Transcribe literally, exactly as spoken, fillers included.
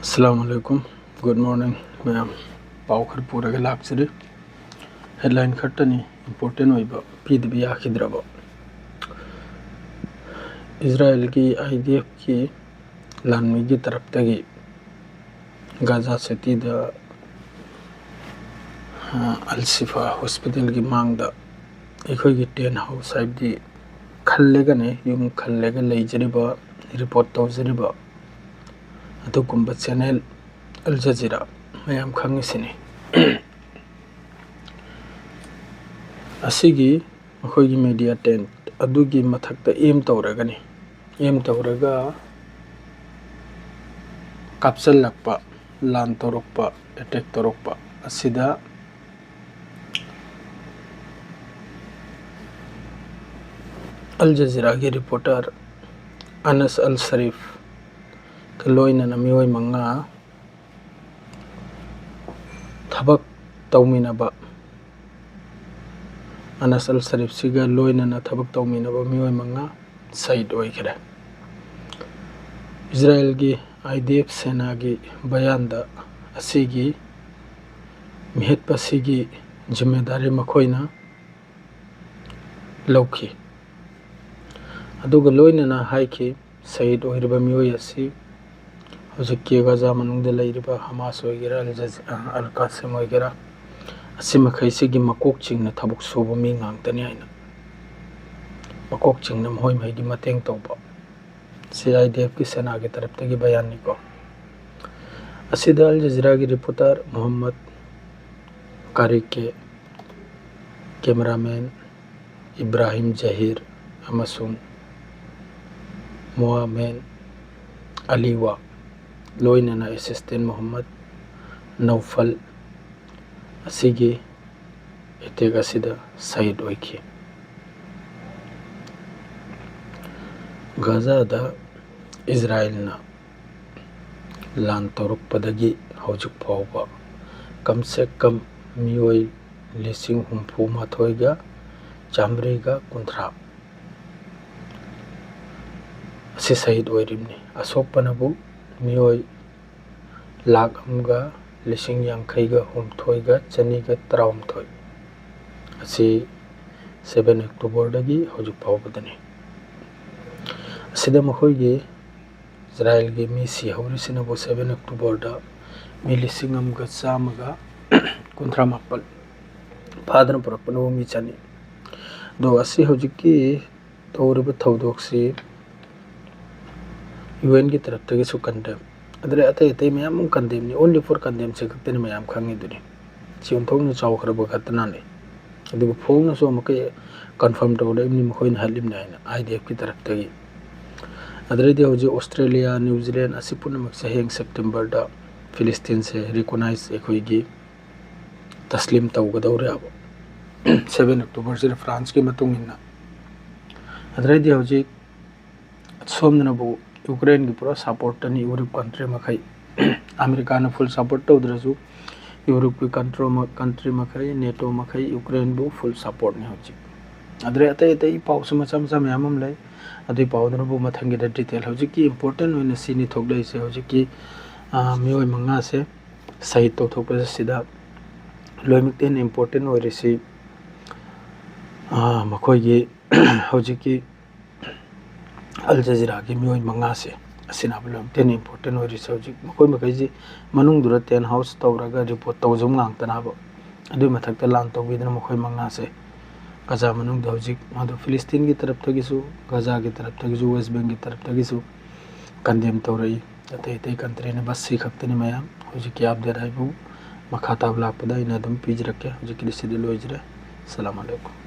ꯑꯁꯂꯥꯃꯨ ꯑꯂꯥꯏꯀꯨꯝ꯫ Good morning ꯃꯌꯥꯝ꯫ ꯄꯥꯎ ꯈꯔ ꯄꯨꯔꯒ ꯂꯥꯛꯆꯔꯤ꯫ Headline ꯈꯛꯇꯅꯤ important ꯑꯣꯏꯕ ꯄꯤꯗꯕ ꯌꯥꯈꯤꯗ꯭ꯔꯕ꯫ ꯏꯖꯔꯥꯌꯦꯜꯒꯤ IDFꯀꯤ ꯂꯥꯟꯃꯤꯒꯤ ꯇꯔꯞꯇꯒꯤ ꯒꯥꯖꯥ ꯁꯤꯇꯤꯗ, ꯑ, ꯑꯜ ꯁꯤꯐꯥ ꯍꯣꯁꯄꯤꯇꯥꯜꯒꯤ ꯃꯥꯡꯗ ꯑꯩꯈꯣꯏꯒꯤ tent house, ꯍꯥꯏꯕꯗꯤ ꯈꯜꯂꯒꯅꯦ, ꯌꯨꯝ ꯈꯜꯂꯒ ꯂꯩꯖꯔꯤꯕ, report ꯇꯧꯖꯔꯤꯕ ꯑꯗꯨꯒꯨꯝꯕ channel ꯑꯜ ꯖꯖꯤꯔꯥ ꯃꯌꯥꯝ ꯈꯪꯉꯤꯁꯤꯅꯤ꯫ ꯑꯁꯤꯒꯤ ꯃꯈꯣꯏꯒꯤ media tent ꯑꯗꯨꯒꯤ ꯃꯊꯛꯇ aim ꯇꯧꯔꯒꯅꯤ, aim ꯇꯧꯔꯒ ꯀꯥꯞꯁꯤꯜꯂꯛꯄ, ꯂꯥꯟ ꯇꯧꯔꯛꯄ, attack ꯇꯧꯔꯛꯄ ꯑꯁꯤꯗ ꯑꯜ ꯖꯖꯤꯔꯥꯒꯤ reporter ꯑꯅꯁ ꯑꯜ ꯁꯔꯤꯐꯀ ꯂꯣꯏꯅꯅ ꯃꯤꯑꯣꯏ ꯃꯉꯥ ꯊꯕꯛ ꯇꯧꯃꯤꯟꯅꯕ, ꯑꯅꯁ ꯑꯜ ꯁꯔꯤꯐꯁꯤꯒ ꯂꯣꯏꯅꯅ ꯊꯕꯛ ꯇꯧꯃꯤꯟꯅꯕ ꯃꯤꯑꯣꯏ ꯃꯉꯥ ꯁꯍꯤꯗ ꯑꯣꯏꯈ꯭ꯔꯦ꯫ ꯏꯖꯔꯥꯌꯦꯜꯒꯤ IDF ꯁꯦꯅꯥꯒꯤ ꯕꯌꯥꯟꯗ ꯑꯁꯤꯒꯤ ꯃꯤꯍꯠꯄ ꯑꯁꯤꯒꯤ ꯖꯤꯝꯃꯦꯗꯥꯔꯤ ꯃꯈꯣꯏꯅ ꯂꯧꯈꯤ꯫ ꯑꯗꯨꯒ ꯂꯣꯏꯅꯅ ꯍꯥꯏꯈꯤ, ꯁꯍꯤꯗ ꯑꯣꯏꯔꯤꯕ ꯃꯤꯑꯣꯏ ꯑꯁꯤ ꯍꯧꯖꯤꯛꯀꯤ ꯒꯥꯖꯥ ꯃꯅꯨꯡꯗ ꯂꯩꯔꯤꯕ ꯍꯃꯥꯁ ꯑꯣꯏꯒꯦꯔꯥ, ꯑꯜ ꯖꯖ-, ꯑ, ꯑꯜ ꯀꯥꯁꯤꯝ ꯑꯣꯏꯒꯦꯔꯥ, ꯑꯁꯤ ꯃꯈꯩꯁꯤꯒꯤ ꯃꯀꯣꯛ ꯆꯤꯡꯅ ꯊꯕꯛ ꯁꯨꯕ ꯃꯤ ꯉꯥꯛꯇꯅꯤ ꯍꯥꯏꯅ, ꯃꯀꯣꯛ ꯆꯤꯡꯅ ꯃꯈꯣꯏ ꯃꯈꯩꯒꯤ ꯃꯇꯦꯡ ꯇꯧꯕ꯫ ꯁꯤ IDFꯀꯤ ꯁꯦꯅꯥꯒꯤ ꯇꯔꯞꯇꯒꯤ ꯕꯌꯥꯟꯅꯤꯀꯣ꯫ ꯑꯁꯤꯗ ꯑꯜ ꯖꯖꯤꯔꯥꯒꯤ reporter ꯃꯨꯍꯝꯃꯗ ꯀꯥꯔꯤꯀꯦ, cameraman ꯏꯕ꯭ꯔꯥꯍꯤꯝ ꯖꯍꯤꯔ ꯑꯃꯁꯨꯡ ꯃꯣꯍꯥꯃꯦꯟ ꯑꯂꯤꯋꯥ, ꯂꯣꯏꯅꯅ assistant ꯃꯨꯍꯝꯃꯗ ꯅꯧꯐꯜ ꯑꯁꯤꯒꯤ attack ꯑꯁꯤꯗ ꯁꯍꯤꯗ ꯑꯣꯏꯈꯤ꯫ ꯒꯥꯖꯥꯗ ꯏꯖꯔꯥꯌꯦꯜꯅ ꯂꯥꯟ ꯇꯧꯔꯛꯄꯗꯒꯤ ꯍꯧꯖꯤꯛ ꯐꯥꯎꯕ ꯀꯝꯁꯦ ꯀꯝ ꯃꯤꯑꯣꯏ ꯂꯤꯁꯤꯡ ꯍꯨꯝꯐꯨ ꯃꯥꯊꯣꯏꯒ ꯆꯥꯃꯔꯤꯒ ꯀꯨꯟꯊ꯭ꯔꯥ ꯑꯁꯤ ꯁꯍꯤꯗ ꯑꯣꯏꯔꯤꯕꯅꯤ꯫ ꯑꯁꯣꯛꯄꯅꯕꯨ ꯃꯤꯑꯣꯏ ꯂꯥꯈ ꯑꯃꯒ ꯂꯤꯁꯤꯡ ꯌꯥꯡꯈꯩꯒ ꯍꯨꯝꯗꯣꯏꯒ ꯆꯅꯤꯒ ꯇꯔꯥꯍꯨꯝꯗꯣꯏ ꯑꯁꯤ ꯁꯚꯦꯟ ꯑꯣꯛꯇꯣꯕꯔꯗꯒꯤ ꯍꯧꯖꯤꯛ ꯐꯥꯎꯕꯗꯅꯤ꯫ ꯑꯁꯤꯗ ꯃꯈꯣꯏꯒꯤ ꯏꯖꯔꯥꯏꯜꯒꯤ ꯃꯤ ꯁꯤꯍꯧꯔꯤꯁꯤꯅꯕꯨ ꯁꯚꯦꯟ ꯑꯣꯛꯇꯣꯕꯔꯗ ꯃꯤ ꯂꯤꯁꯤꯡ ꯑꯃꯒ ꯆꯥꯝꯃꯒ ꯀꯨꯟꯊ꯭ꯔꯥ ꯃꯥꯄꯜ ꯐꯥꯗꯨꯅ ꯄꯨꯔꯛꯄꯅꯕꯨ ꯃꯤ ꯆꯅꯤ꯫ ꯑꯗꯣ ꯑꯁꯤ ꯍꯧꯖꯤꯛꯀꯤ ꯇꯧꯔꯤꯕ ꯊꯧꯗꯣꯛꯁꯤ ꯌꯨ ꯑꯦꯟꯒꯤ ꯇꯔꯞꯇꯒꯤꯁꯨ ꯀꯟꯗꯦꯝ, ꯑꯗꯨꯗꯩ ꯑꯇꯩ ꯑꯇꯩ ꯃꯌꯥꯝ ꯑꯃ ꯀꯟꯗꯦꯝꯅꯤ꯫ ꯑꯣꯟꯂꯤ ꯐꯣꯔ ꯀꯟꯗꯦꯝꯁꯦ ꯈꯛꯇꯅꯤ ꯃꯌꯥꯝ ꯈꯪꯉꯤꯗꯨꯅꯤ꯫ ꯁꯤ ꯑꯣꯟꯊꯣꯛꯅ ꯆꯥꯎꯈ꯭ꯔꯕ ꯘꯇꯅꯥꯅꯤ꯫ ꯑꯗꯨꯕꯨ ꯐꯣꯡꯅꯁꯨ ꯑꯃꯨꯛꯀ ꯀꯟꯐꯥꯔꯝ ꯇꯧꯔꯛꯏꯕꯅꯤ ꯃꯈꯣꯏꯅ ꯍꯥꯠꯂꯤꯕꯅꯤ ꯍꯥꯏꯅ ꯑꯥꯏ ꯗꯤ ꯑꯦꯐꯀꯤ ꯇꯔꯞꯇꯒꯤ꯫ ꯑꯗꯨꯗꯩꯗꯤ ꯍꯧꯖꯤꯛ ꯑꯣꯁꯇ꯭ꯔꯦꯂꯤꯌꯥ, ꯅ꯭ꯌꯨ ꯖꯤꯂꯦꯟ ꯑꯁꯤ ꯄꯨꯝꯅꯃꯛꯁꯦ ꯍꯌꯦꯡ ꯁꯦꯞꯇꯦꯝꯕꯔꯗ ꯐꯤꯂꯤꯁꯇꯤꯟꯁꯦ ꯔꯤꯀꯣꯅꯥꯏꯁ ꯑꯩꯈꯣꯏꯒꯤ ꯇꯁꯂꯤꯝ ꯇꯧꯒꯗꯧꯔꯦꯕ ꯁꯚꯦꯟ ꯑꯣꯛꯇꯣꯕꯔꯁꯤꯗ ꯐ꯭ꯔꯥꯟꯁꯀꯤ ꯃꯇꯨꯡ ꯏꯟꯅ꯫ ꯑꯗꯨꯗꯩꯗꯤ ꯍꯧꯖꯤꯛ ꯁꯣꯝꯗꯅꯕꯨ ꯌꯨꯀ꯭ꯔꯦꯟꯒꯤ ꯄꯨꯔꯥ ꯁꯞꯄꯣꯔꯠꯇꯅꯤ ꯌꯨꯔꯣꯞ ꯀꯟꯇ꯭ꯔꯤ ꯃꯈꯩ꯫ ꯑꯃꯦꯔꯤꯀꯥꯅ ꯐꯨꯜ ꯁꯞꯄꯣꯔꯠ ꯇꯧꯗ꯭ꯔꯁꯨ ꯌꯨꯔꯣꯞꯀꯤ ꯀꯟꯇ꯭ꯔꯣ-, ꯀꯟꯇ꯭ꯔꯤ ꯃꯈꯩ, ꯅꯦꯇꯣ ꯃꯈꯩ ꯌꯨꯀ꯭ꯔꯦꯟꯕꯨ ꯐꯨꯜ ꯁꯞꯄꯣꯔꯠꯅꯤ ꯍꯧꯖꯤꯛ꯫ ꯑꯗꯨꯗꯩ ꯑꯇꯩ ꯑꯇꯩ ꯄꯥꯎꯁꯨ ꯃꯆꯥ ꯃꯆꯥ ꯃꯌꯥꯝ ꯑꯃ ꯂꯩ꯫ ꯑꯗꯨꯒꯤ ꯄꯥꯎꯗꯨꯅꯕꯨ ꯃꯊꯪꯒꯤꯗ ꯗꯤꯇꯦꯜ꯫ ꯍꯧꯖꯤꯛꯀꯤ ꯏꯝꯄꯣꯔꯇꯦꯟ ꯑꯣꯏꯅ ꯁꯤꯅꯤ ꯊꯣꯛꯂꯛꯏꯁꯦ꯫ ꯍꯧꯖꯤꯛꯀꯤ, ꯑ, ꯃꯤꯑꯣꯏ ꯃꯉꯥꯁꯦ ꯁꯍꯤꯗ ꯇꯧꯊꯣꯛꯄꯁꯤꯗ ꯂꯣꯏꯅꯃꯛꯇ ꯍꯦꯟꯅ ꯏꯝꯄꯣꯔꯇꯦꯟ ꯑꯣꯏꯔꯤꯁꯤ, ꯑ, ꯃꯈꯣꯏꯒꯤ ꯍꯧꯖꯤꯛꯀꯤ ꯑꯜ ꯖꯖꯤꯔꯥꯒꯤ ꯃꯤꯑꯣꯏ ꯃꯉꯥꯁꯦ ꯑꯁꯤꯅ ꯂꯣꯏꯅꯃꯛꯇ ꯍꯦꯟꯅ ꯏꯝꯄꯣꯔꯇꯦꯟ ꯑꯣꯏꯔꯤꯁꯦ꯫ ꯍꯧꯖꯤꯛ ꯃꯈꯣꯏ ꯃꯈꯩꯁꯤ ꯃꯅꯨꯡꯗꯨꯗ ꯇꯦꯟ ꯍꯥꯎꯁ ꯇꯧꯔꯒ ꯔꯤꯄꯣꯔꯠ ꯇꯧꯖꯕ ꯉꯥꯛꯇꯅꯕ꯫ ꯑꯗꯨꯒꯤ ꯃꯊꯛꯇ ꯂꯥꯟ ꯇꯧꯕꯤꯗꯨꯅ ꯃꯈꯣꯏ ꯃꯉꯥꯁꯦ ꯒꯖꯥ ꯃꯅꯨꯡꯗ ꯍꯧꯖꯤꯛ ꯃꯗꯨ ꯐꯤꯂꯤꯁꯇꯤꯟꯒꯤ ꯇꯔꯞꯇꯒꯤꯁꯨ, ꯒꯖꯥꯒꯤ ꯇꯔꯞꯇꯒꯤꯁꯨ, ꯋꯦꯁ ꯕꯦꯡꯒꯤ ꯇꯔꯞꯇꯒꯤꯁꯨ ꯀꯟꯗꯦꯝ ꯇꯧꯔꯛꯏ꯫ ꯑꯇꯩ ꯑꯇꯩ ꯀꯟꯇ꯭ꯔꯤꯅ ꯕꯁ ꯁꯤ ꯈꯛꯇꯅꯤ ꯃꯌꯥꯝ꯫ ꯍꯧꯖꯤꯛꯀꯤ ꯑꯞꯗꯦꯠ ꯍꯥꯏꯕꯨ ꯃꯈꯥ ꯇꯥꯕ ꯂꯥꯛꯄꯗ ꯑꯩꯅ ꯑꯗꯨꯝ ꯄꯤꯖꯔꯛꯀꯦ꯫ ꯍꯧꯖꯤꯛꯀꯤꯗꯤ ꯁꯤꯗ ꯂꯣꯏꯖꯔꯦ꯫ ꯑꯁꯂꯥꯃꯨ ꯑꯂꯩꯀꯨꯝ꯫